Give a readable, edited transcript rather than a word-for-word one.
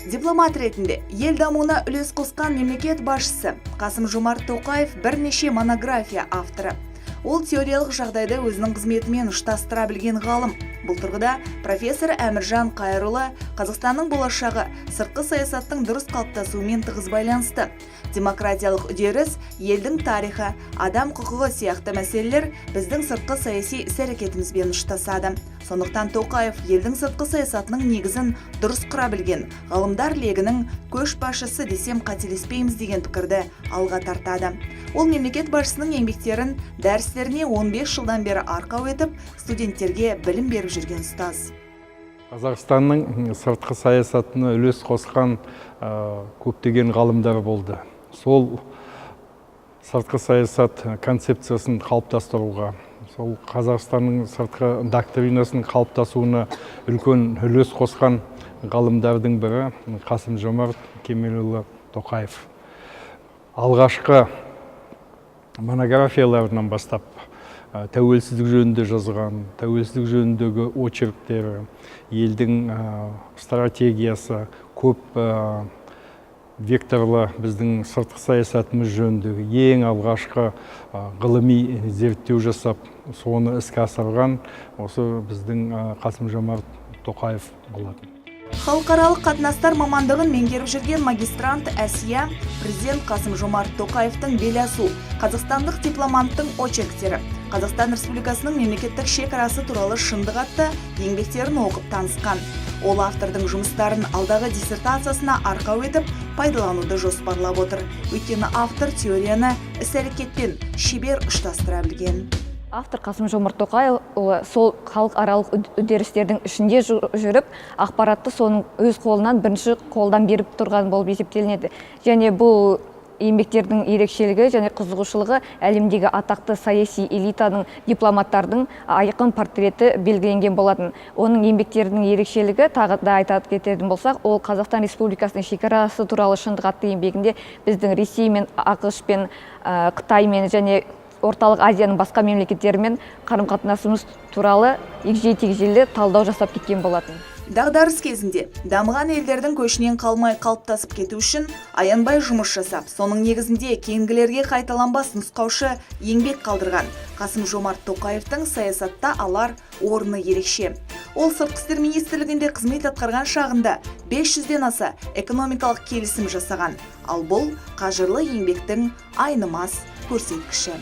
Дипломат ретінде ел дамуына үлес қосқан мемлекет басшысы Қасым Жомарт Тоқаев бірнеше монография авторы. Ол теориялық жағдайды өзінің қызметімен ұштастыра білген ғалым. Бұл тұрғыда профессор Әміржан Қайырұлы Қазақстанның болашағы сыртқы саясаттың дұрыс қалыптасуымен тығыз байланысты. Демократиялық үдеріс, елдің тарихы, адам құқығы сияқты мәселелер біздің сыртқы саяси іс-әрекетімізбен ұштасады. Сондықтан Тоқаев елдің сыртқы саясатының негізін дұрыс құра білген ғалымдар легінің көшбасшысы десем, қателеспейміз деген пікірді алға тартады. Ол мемлекет басшысының еңбектерін дәрістеріне 15 жылдан бері арқау етіп, студенттерге білім беріп жүрген ұстаз. Қазақстанның сыртқы саясатына үлес қосқан көптеген ғалымдар болды. Сол сыртқы саясат концепциясын қалыптастыруға, сол Қазақстанның сыртқы доктринасын қалыптасуына үлкен үлес қосқан ғалымдардың бірі Қасым Жомарт Кемелұлы Тоқаев. Алғашқы монографияларынан бастап тәуелсіздік жөнінде жазған, тәуелсіздік жөніндегі очерктері, елдің стратегиясы, көп векторлы біздің сыртқы саясатымыз жөніндегі ең алғашқы ғылыми зерттеу жасап, соны іске асырған осы біздің Қасым Жомарт Тоқаев болатын. Халықаралық қатынастар мамандығын меңгеріп жүрген магистрант Әсия президент Қасым Жомарт Тоқаевтың «Бел асу», «Қазақстандық дипломаттың очерктері», «Қазақстан Республикасының мемлекеттік шекарасы туралы шындық» атты еңбектерін оқып танысқан. Ол автордың жұмыстарын алдағы диссертациясына арқау етіп пайдалануды жоспарлап отыр. Өйткені автор теорияны іс әрекетпен шебер ұштастыра білген. Автор Қасым Жомарт Тоқаевұлы сол халықаралық үдерістердің ішінде жүріп, ақпаратты соның өз қолынан, бірінші қолдан беріп тұрған болып есептелінеді. Және бұл еңбектердің ерекшелігі және қызығушылығы: әлемдегі атақты саяси элитаның, дипломаттардың айқын портреті белгіленген болатын. Оның еңбектерінің ерекшелігі тағы да айта кететін болсақ, ол «Қазақстан Республикасының шекарасы туралы шындық» атты еңбегінде біздің Ресеймен, АҚШ-пен, Қытаймен және Орталық Азияның басқа мемлекеттерімен қарым қатынасымыз туралы егжей тегжейлі талдау жасап кеткен болатын. Дағдарыс кезінде дамыған елдердің көшінен қалмай қалыптасып кету үшін аянбай жұмыс жасап, соның негізінде кейінгілерге қайталанбас нұсқаушы еңбек қалдырған Қасым Жомарт Тоқаевтың саясатта алар орны ерекше. Ол Сыртқы істер министрлігінде қызмет атқарған шағында 500-ден аса экономикалық келісім жасаған. Ал бұл қажырлы еңбектің айнымас көрсеткіші.